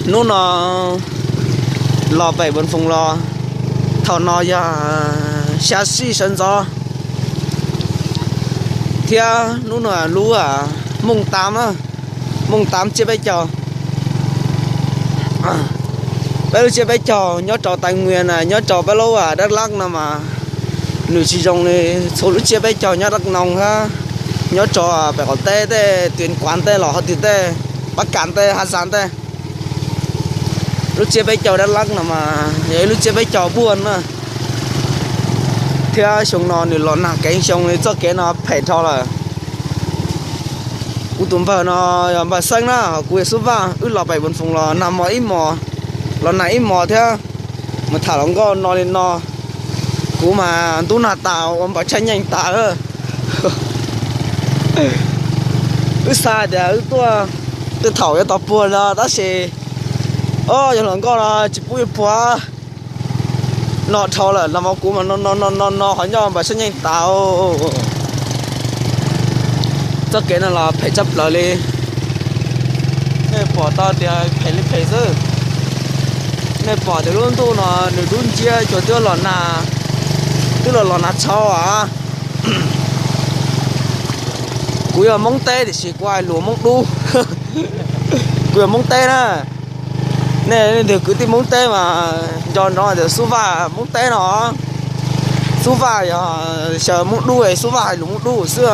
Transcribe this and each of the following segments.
Hnub no los pem Npoo Foos los, thaum no yog xya sij sawv ntxov, thiab hnub no lub mooj tav, mooj tav tsiab peb caug. Peb lub tsiab peb caug nyob rau Taiv Muas na, nyob rau peb lub Dab Lab no mas nws tsis zoo li txhua lub tsiab peb caug nyob Dab Noo hab, nyob rau pem qaum teb tej Tuam Kuav tej los hov twg tej, Pab Kas tej, Haj Xas tej. Lub tsiab peb caug Dab Lab no mas yog ib lub tsiab peb caug buaj na, thiab xyoo no nws los nag keev xyoo li, txoj kev no phem dhau lawm. Kuv tus npawg no yog npawg Xeeb na, ho kuv yog Xub Vaj, wb los pem Npoo Foos los nag hmo ib hmos, los nag ib hmos thiab. Mus tham hluas nkauj no li no, kuv mas ntub nag tas ua npawg Tshaj Nyeej tas. Wb xav tias wb tuaj tej thaum yuav tau puag no tab sis, o, yog hluas nkauj no tsis pub yuav puag no dhau lawm, los mas kuv mas no no no no no ho nyob npawg Tshaj Nyeej tas. Txoj kev no los phem tshaj plaws li. Nej pom tau tias phem li phem xwb. Nej pom tias lub ntuj no nws dub nciab, cua twb los nag, twb los los nag tshau a. Kuv yog Hmoob teb tiam sis kuv hais lus Hmoob dub. Kuv yog Hmoob teb na. Nej leej twg kwv tij Hmoob teb mas nco ntsoov tias Xub Vaj Hmoob teb no. Xub Vaj yog xyaw Hmoob dub, Xub Vaj hais lus Hmoob dub xwb.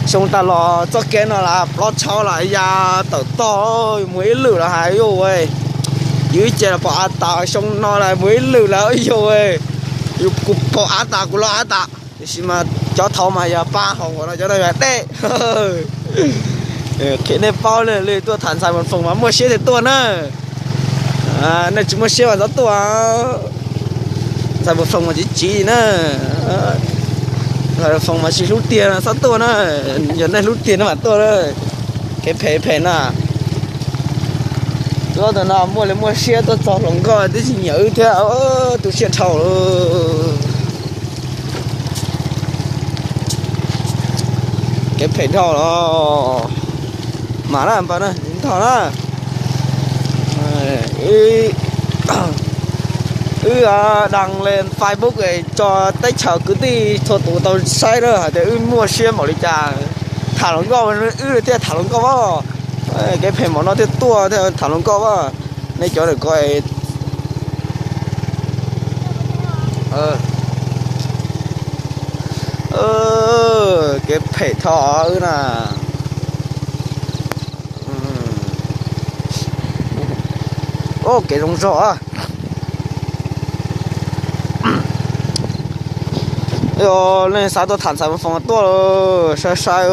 Xyoo tas los txoj kev no las plov tshau las ya tawm tog, mus ib lwm los hais yuj, yus ib ce los pom av tas, xyoo no las mus ib lwm lawm yuj, yus kuv pom av tas kuv los av tas. Tiam sis mas cov thaud mas yog pab hauv no, cov no yog dej. Qhia nej paub li tuaj tham ntxhais Npoo Foos mas muaj siab thiaj tuaj na. Nej tsis muaj siab mas txhob tuaj. Ntxhais Npoo Foos mas tsis tsiv na. Ntxhais Npoo Foos mas tsis hlub tiag txhob tuaj na. Yog nej hlub tiag nej mam tuaj. Kev phem phem na. Tus no muaj li muaj siab tuaj txog hluas nkauj twb tsis nyiam wb thiab, tu siab dhau. Kev phem dhau los mas na, npawg na, ntog na. Wb đăng lên Facebook tso teb chaws kwv tij txhua tus tau saib na hais tias wb muaj siab npaum li cas. Tham hluas nkauj, wb thiaj tham hluas nkauj as. Kev phem npaum no thiaj tuaj thiaj tham hluas nkauj as. Nej cov ntawm ko, kev phem dhau wb na. Kev zoo zog. Yog leej xav tuaj tham ntxhais Npoo Foos tuaj, sai sai.